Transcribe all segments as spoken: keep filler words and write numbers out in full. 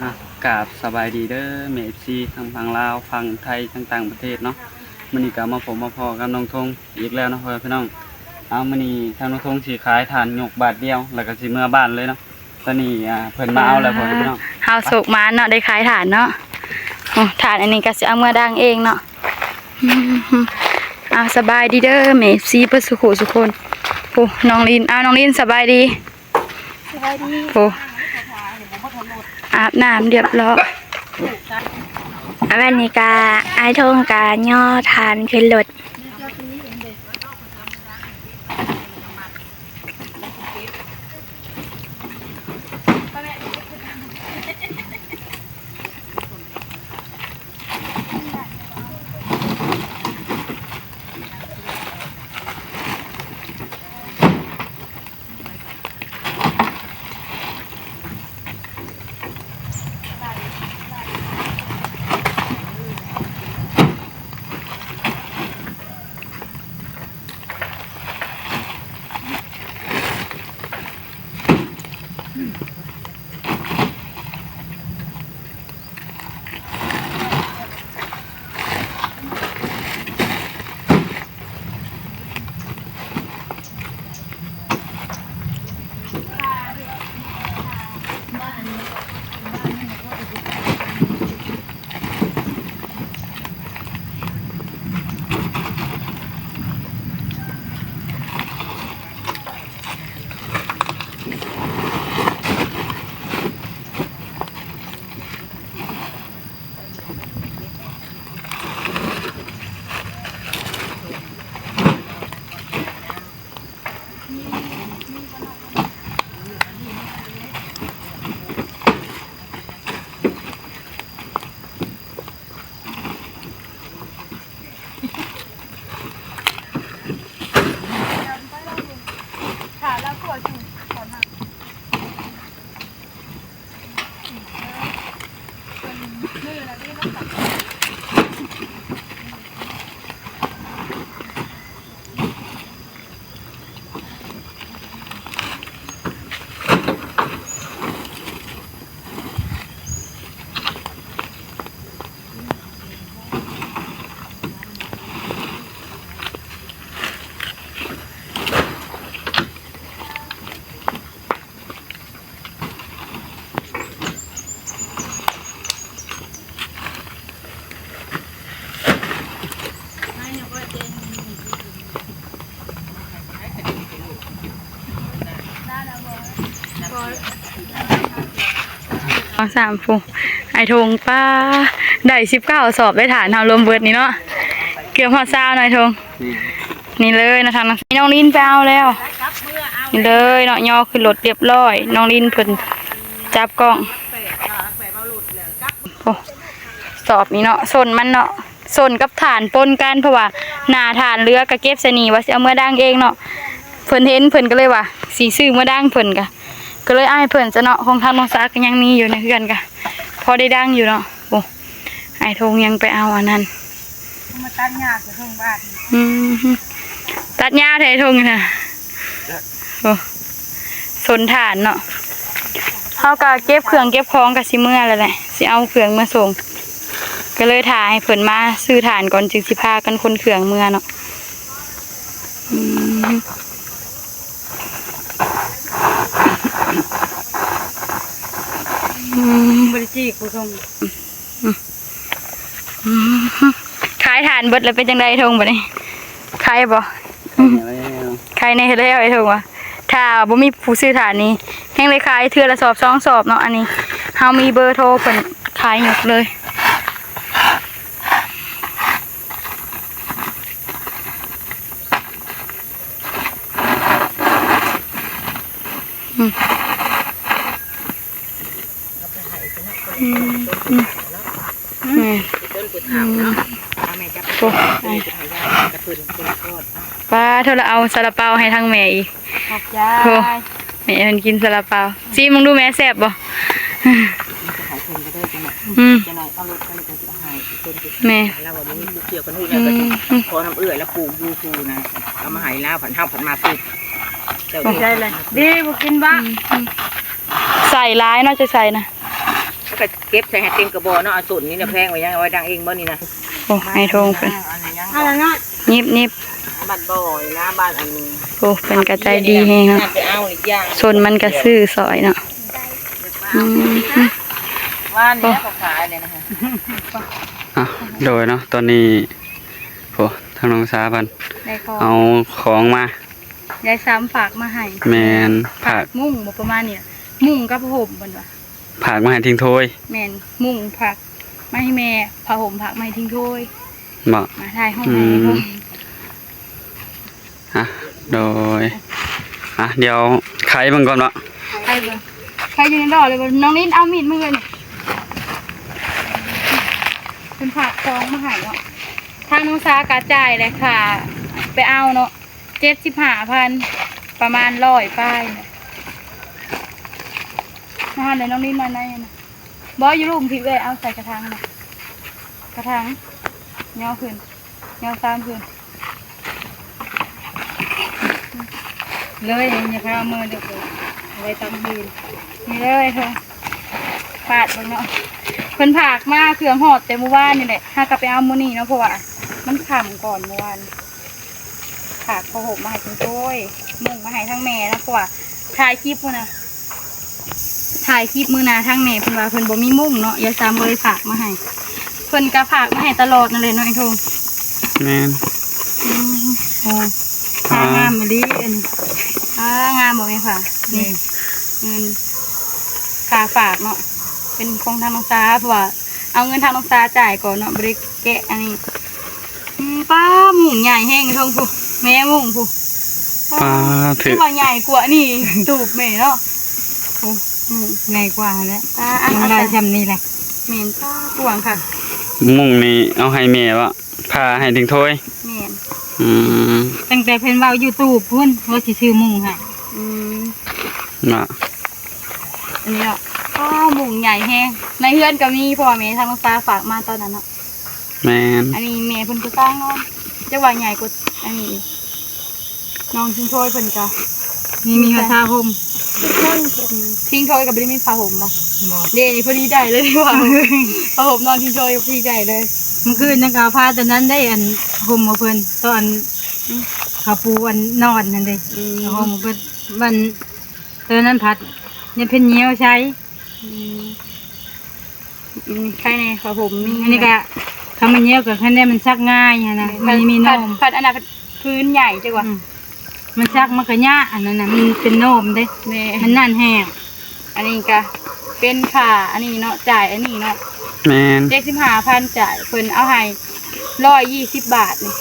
อ่ะ กราบสบายดีเด้อแม่ เอฟซี ทั้งฝั่งลาว ฝั่งไทย ทั้งต่างประเทศเนาะ มื้อนี้ก็มาพบมาพ้อกับน้องธงอีกแล้วเนาะพ่อแม่พี่น้อง เอา มื้อนี้ทางน้องธงสิขายถ่านยกบาทเดียว แล้วก็สิเมือบ้านเลยเนาะ ตอนนี้ อ่า เพิ่นมาเอาแล้วพ่อแม่พี่น้อง เฮาโชคหมานเนาะ ได้ขายถ่านเนาะ โอ้ ถ่านอันนี้ก็สิเอาเมือดังเองเนาะ อืม เอา สบายดีเด้อแม่ เอฟซี เบิดสุขุสุคน โอ้ น้องลิน เอา น้องลิน สบายดี สบายดี โอ้ อาบน้ำเรียบร้อย อันนี้กะ อ้ายธงกะย่อถ่านขึ้นรถ เอาสามผู้ อ้ายธง ป้า ได้สิบเก้าสอบ ได้ถ่านเฮารวมเบิดนี่เนาะ เกือบฮอดซาวเนาะอ้ายธง นี่ นี่เลยนะทางนั้น น้องลินไปเอาแล้ว นี่เลยเนาะ ย่อขึ้นรถเรียบร้อย น้องลินเพิ่นจับกล้อง โอ้ สอบนี่เนาะ ส้นมันเนาะ ส้นกับถ่านปนกัน เพราะว่าหน้าถ่านเหลือก็เก็บใส่นี่ ว่าสิเอาเมือดังเองเนาะ เพิ่นเห็นเพิ่นก็เลยว่าสิซื้อเมือดังเพิ่นกะ ก็เลยเอาให้เพิ่นซะเนาะ ของทางน้องสาก็ยังมีอยู่ในเฮือนกะ พอได้ดังอยู่เนาะ โอ้ อ้ายธงยังไปเอาอันนั้น มาตัดหญ้ากับธงบ้าน อืม ตัดหญ้าแท้ธงนะ โอ้ ส้นถ่านเนาะ เฮากะเก็บเครื่องเก็บของกะสิเมือแล้วแหละ สิเอาเครื่องมาส่ง ก็เลยถ่าให้เพิ่นมาซื้อถ่านก่อน จึงสิพากันขนเครื่องเมือเนาะ อืม อืม บ่ได้จีกผู้ธง อืม ขายถ่านเบิดแล้วเป็นจังได๋ธงบัดนี้ ขายบ่ ขายแหน่แล้ว ขายแหน่แล้วไอ้ธงว่า ถ้าบ่มีผู้ซื้อถ่านนี่ แฮ่งได้ขายเทื่อละสอบสองสอบเนาะ อันนี้ เฮามีเบอร์โทรเพิ่นขายยกเลย อืม อืม อืม แม่ ต้นผู้เฒ่าเนาะ เอาแม่จับ โอ้ ไป ไป ไปหายายกระเพิ่นคนคลอด ป้า เธอละเอาซาลาเปาให้ทางแม่อีก ขอบใจ โอ้ แม่เพิ่นกินซาลาเปา ซิมมึงดูแม่ แซ่บบ่ จะหายเพิ่นก็ได้จังหวะ อืม จะหน่อยเอารถไปเลยก็จะหายเพิ่นไป แม่ แล้วว่าบ่มีผู้เกี่ยวกันฮู้ อืม แล้วก็ขอน้ำเอื้อยแล้วปลูกอยู่ภูนะ เอามาให้ลาว ผันเฮาผันมาปลูก เจ้า ขอบใจเลย ดีบ่กินบ่ อืม อืม ใส่หลายเนาะ จะใส่นะ ก็เก็บใส่ให้เต็มกระบอกเนาะ เอาส้นนี่นะแพงไว้ยัง เอาไว้ดังเองบ่นี่นะ โอ้ ไอ้ทงเพิ่น อะไรเนาะ ยิบยิบ บัดบ่อยนะบัดอันนี้ โอ้ เพิ่นก็ใจดีแฮงเนาะ ไปเอาอีกอย่าง ส้นมันก็ซื้อซอยเนาะ อืม ว่านนี้เขาขายเลยนะคะ อ่ะโดยเนาะ ตอนนี้โหทางน้องสาเพิ่น ได้ของ เอาของมา ยายซ้ำฝากมาให้ แม่นผัก มุ้งบ่ประมาณนี้ มุ้งกับผ้าห่มเพิ่นว่า ผักมาให้ทิ้งโทย แม่นมุ้งผักมาให้แม่ ผ้าห่มผักมาให้ทิ้งโทย บ่ มาถ่ายห้อง อื ให้ ม ห้อง อ่ะโดยอ่ะเดี๋ยวไขเบิ่งก่อนเนาะ ใครเบิ่งใครอยู่ในดอกเลยบ่น้องลิ้นเอามีดมาเลยเพิ่นฝากของมาให้เนาะทางน้องสากะจ่ายเลยค่ะ ไปเอาเนาะเจ็ดสิบห้าพันประมาณร้อยป้ายเนี่ยนะคะเดี๋ยวน้องลิ้นมาในนะบ่อยู่ลุ่มพี่เอ้ยเอาใส่กระถางนะกระถางย่อขึ้นย่อซ้ำขึ้น เลยอย่าพาเอามือเดี๋ยวเอาไว้ตั้งยืนนี่เลยเธอปาดเบิ่งเนาะเพิ่นฝากมาเครื่องฮอดแต่เมื่อวานนี่แหละหากะไปเอามื้อนี้เนาะเพราะว่ามันค่ำก่อนเมื่อวานฝากผ้าห่มมาให้คุณโจ้ยมุ้งมาให้ทั้งแม่นะเพราะว่าถ่ายคลิปมื้อนะถ่ายคลิปมื้อนะทั้งแม่เพิ่นว่าเพิ่นบ่มีมุ้งเนาะยายซ้ำก็เลยฝากมาให้ เพิ่นก็ฝากมาให้ตลอดนั่นเลยเนาะไอ้ทง แม่น อืมโอ้ผ้างามอีหลีอันนี้ผ้างามบ่แม่ค่ะนี่เงินค่าฝากเนาะเป็นของทางน้องสาเพราะว่าเอาเงินทางน้องสาจ่ายก่อนเนาะบ่ได้แกะอันนี้อืมป้ามุ้งใหญ่แฮงไอ้ทงพุ้นแม่มุ้งพุ้น ป้าถื คือ อว่าใหญ่กว่านี่ตูบแม่เนาะโอ้มุ้ง ง่ายกว่าแล้ว อ่าอ่ะ มัน เอา ได้ ใส่ จำนี่แหละ แม่นป้ากว้างค่ะ มุ้งนี่เอาให้แม่วะพาให้ทิ้งโทย แม่น อืม ตั้งแต่เพิ่นเว้าอยู่ตู้พุ้นว่าสิซื้อมุ้งให้ อืม น่ะ อันนี้เนาะอ้าวมุ้งใหญ่แฮงในเฮือนก็มีพ่อแม่ทางน้องสาฝากมาตอนนั้นเนาะ แม่น อันนี้แม่เพิ่นก็สร้างนอนจะว่าใหญ่กว่าอันนี้อีกน้องทิ้งโทยเพิ่นก็ นี่มีกระทาห่ม ทิ้งโทยก็บ่ได้มีผ้าห่มบ่ บอก เด้นี่พอดีได้เลยว่าผ้าห่มนอนทิ้งโทยพอดีได้เลย เมื่อคืนนั่นก็เอาผ้าตัวนั้นได้อันห่มมาเพิ่นตอนเขาปูอันนอนนั่นเด้ อืม เอาห่มมาเพิ่นวันตัวนั้นพัดเนี่ยเพิ่นเหนียวใช้ อืมอืมใครในผ้าห่มมี อันนี้ก็คำมันเหนียวกับคันได้มันซักง่ายหั้นนะมันมีน พัด ม พัดอันนั้นพื้นใหญ่จังวะ อืมมันซักมันก็ยะอันนั้นน่ะมันเป็นนมเด้ แม่ มันนั่นแห้ง อันนี้ก็เป็นผ้าอันนี้เนาะจ่ายอันนี้เนาะ แม่น เจ็ดสิบห้าพันจ่ายเพิ่นเอาให้ร้อยยี่สิบบาทนี่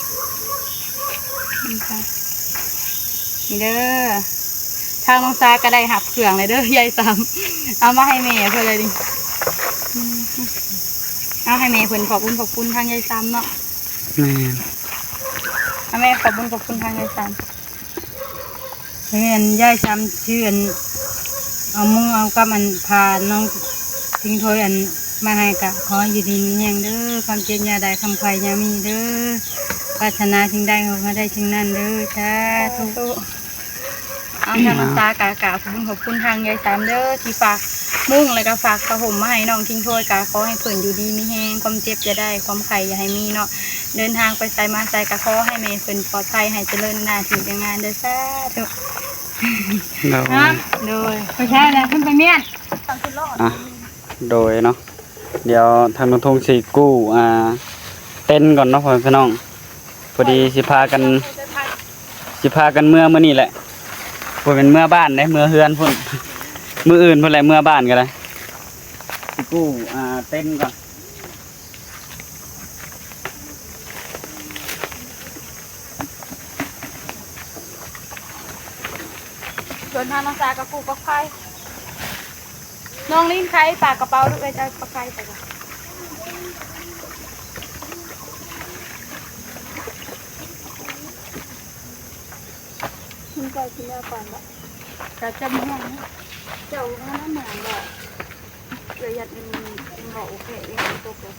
นี่ค่ะนี่เด้อทางน้องซาก็ได้หับเครื่องเลยเด้อยายซ้ำเอามาให้แม่เพิ่นเลยดิอืมเอาให้แม่เพิ่นขอบคุณขอบคุณทางยายซ้ำเนาะ แม่น เอาแม่ขอบคุณขอบคุณทางยายซ้ำ เพื่อนยายซ้ำชื่ออันเอามุ้งเอากับอันพาน้องทิ้งถ้วยอันมาให้กะขออยู่ดีมีแฮงเด้อความเจ็บอย่าได้ความไข้อย่ามีเด้อปรารถนาสิ่งใดขอให้ได้สิ่งนั้นเด้อสาธุ เอาทางน้องซากะกะขอบคุณขอบคุณทางยายซ้ำเด้อที่ฝากมุ้งแล้วก็ฝากผ้าห่มมาให้น้องทิ้งถ้วยกะขอให้เพิ่นอยู่ดีมีแฮงความเจ็บอย่าได้ความไข้อย่าให้มีเนาะเดินทางไปไสมาไสกะขอให้แม่เพิ่นปลอดภัยให้เจริญหน้าที่การงานเด้อสาธุ โดย โดยไปใช่แล้วขึ้นไปเมียน อ่ะโดยเนาะเดี๋ยวทางน้องทงสิกู้อ่าเต็นท์ก่อนเนาะพ่อแม่พี่น้องพอดีสิพากันสิพากันเมือมื้อนี้แหละบ่แม่นเมือบ้านเด้เมือเฮือนพุ้นมื้ออื่นพุ้นแหละเมือบ้านก็ได้สิกู้อ่าเต็นท์ก่อน ส่วนทางน้องซากะกู้ก็ไข่น้องลิ้นไข่ปากกระเป๋าลูกเอ้ยจะปากไข่ไปก่อน มันก็กินแล้วก่อนละ แต่จะม่วงนะ เจ้าว่าน้ำหนามบอก เดี๋ยวยัดมันมันบอกโอเคเองตกเลย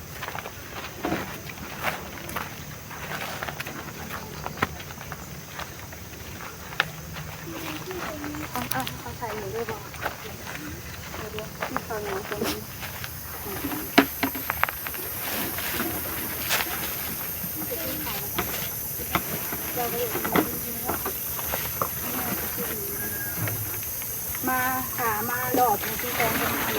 เอาเอาเอาใส่หมูด้วยบอก เดี๋ยวเดี๋ยวที่เขาเหนียวคนนี้ มาหามาหลอดมาที่กองทำงาน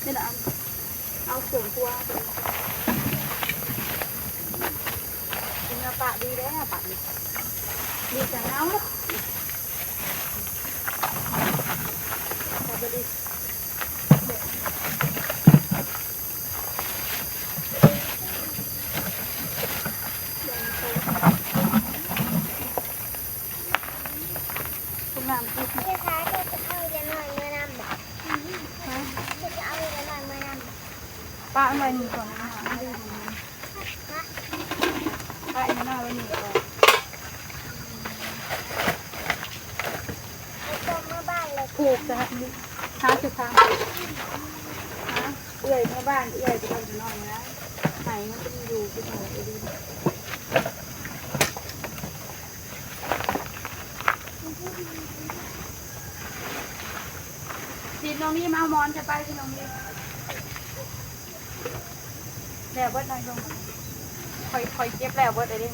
นี่แหละ เอาส่วนตัวเป็น กินมาปะดีแล้วปะนี่ ดีจังเอา สตรอเบอรี่ คุณน้ำทิพย์ พี่คะ จะเอาเดี๋ยวหน่อยเมื่อนำบอก ฮะ จะเอาเดี๋ยวหน่อยเมื่อนำบอก ป้าเอาไว้นี่ก่อนนะ ป้าเอาไว้นี่ก่อน ผูกจ้ะ ห้าสิบครั้ง ฮะ เอื้อยเมื่อบ้าน เอื้อยไปเอาอยู่นอนนะ ไหนมันเป็นอยู่ที่ไหนไปดู สิน้องนี่มาเอาหมอนจะไปสิน้องนี่ แล้วเบิดน้อยลง คอยคอยเก็บแล้วเบิดเลยเด้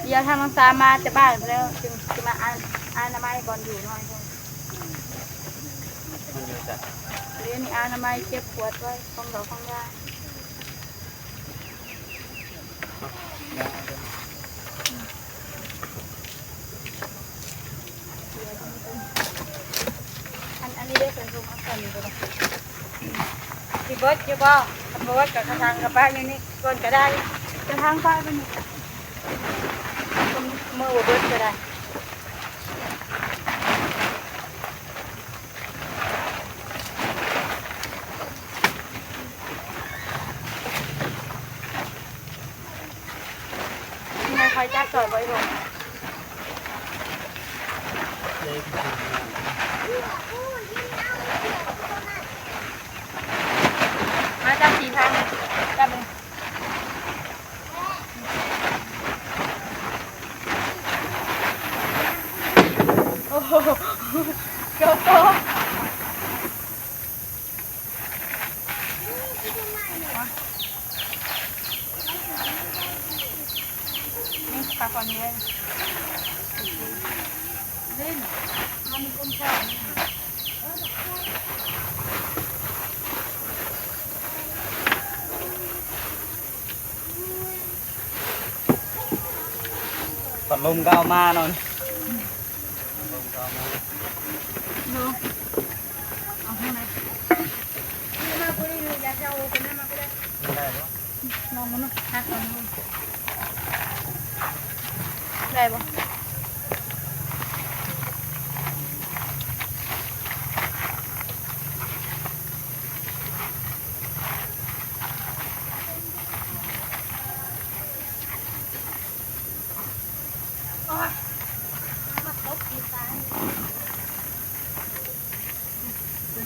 เดี๋ยวถ้าน้องสาวมาจะบ้านไปแล้ว จึงจะมาอ่านอนามัยบอลอยู่หน่อยลง มันอยู่จ้ะ เดี๋ยวนี้อนามัยเก็บขวดไว้ของเราของยา อัน อันนี้ได้เป็นโรงอาหารอยู่บ่ล่ะ สิเบิดอยู่บ่ คันบ่เบิดก็กระถางกระปะอยู่นี่ก่อนก็ได้ กระถางปะไปนี่ เมื่อบ่เบิดก็ได้ นี่ไง คอยจับสอยบ่อยลง มาจับสี่พัน จับเลย โอ้โห เกือบตก นี่ปลาคอนเยอะ เล่น มันมีคนชอบ พัดลมก็เอามาเนาะ พัดลมก็เอามา ดู เอาข้างใน มากูได้เลย อยากจะเอาไปนั่นมาก็ได้ ได้ปะ ลองมันนะ หักก่อนดู ได้ปะ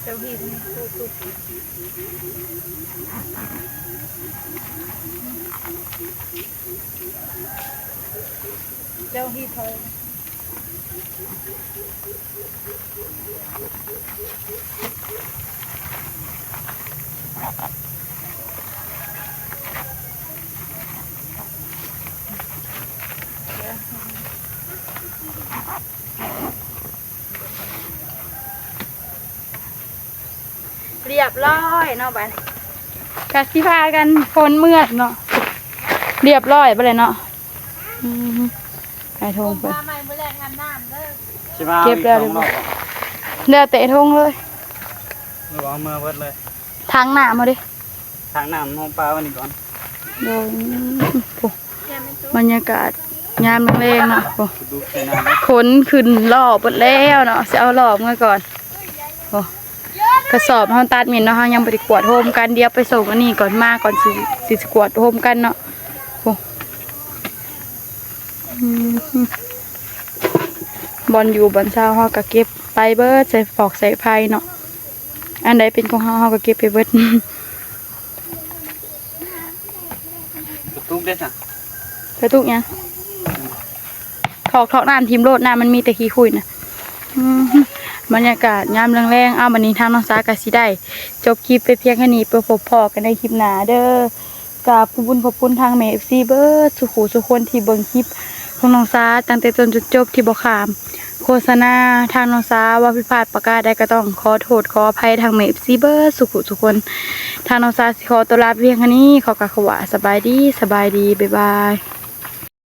เจ้าที่นี่ เจ้าที่เขา เรียบร้อยเนาะบัด กะสิพากันคนเมือดเนาะ เรียบร้อยไปเลยเนาะ อืม ไอ้ทงไป มาใหม่มื้อแรกงานน้ำเด้อ สิมา เก็บแล้ว เอาอีกสองรอบบ่ แล้วแต่ทงเลย หรือว่าเอาเมือเบิดเลย ทางน้ำมาดิ ทางน้ำห้องปลาวันนี้ก่อน โดย โอ้ บรรยากาศยามแลงๆเนาะ โอ้ ดูแค่น้ำ ขนขึ้นรอบหมดแล้วเนาะ สิเอารอบเมือก่อน โอ้ กระสอบเฮาตัดหมิ่นเนาะ เฮายังบ่ได้กวาดโฮมกัน เดี๋ยวไปส่งอันนี้ก่อน มาก่อนสิ สิกวาดโฮมกันเนาะ โอ้ อืม บ่อนอยู่บ่อนเช่าเฮาก็เก็บไปเบิด ใส่ฟอกใส่ไผ่เนาะ อันใดเป็นของเฮา เฮาก็เก็บไปเบิด กระตุกเด้อจ้ะ กระตุกหยัง ถอกถอกน้ำทิ่มโลด น้ำมันมีแต่ขี้คุยนะ อืม บรรยากาศยามแลงๆ เอา บัดนี้ทางน้องสาก็สิได้จบคลิปไปเพียงแค่นี้ ไปพบพ้อกันในคลิปหน้าเด้อ กราบขอบคุณ ขอบคุณทางแม่ เอฟซี เบิดสุขุสุคนที่เบิ่งคลิปของน้องสาตั้งแต่ต้นจนจบ ที่บ่ข้ามโฆษณาทางน้องสา ว่าผิดพลาดประการใดก็ต้องขอโทษขออภัยทางแม่ เอฟซี เบิดสุขุสุคน ทางน้องสาสิขอตัวลาไปเพียงแค่นี้ ขอกราบคำว่าสบายดี สบายดี บ๊ายบาย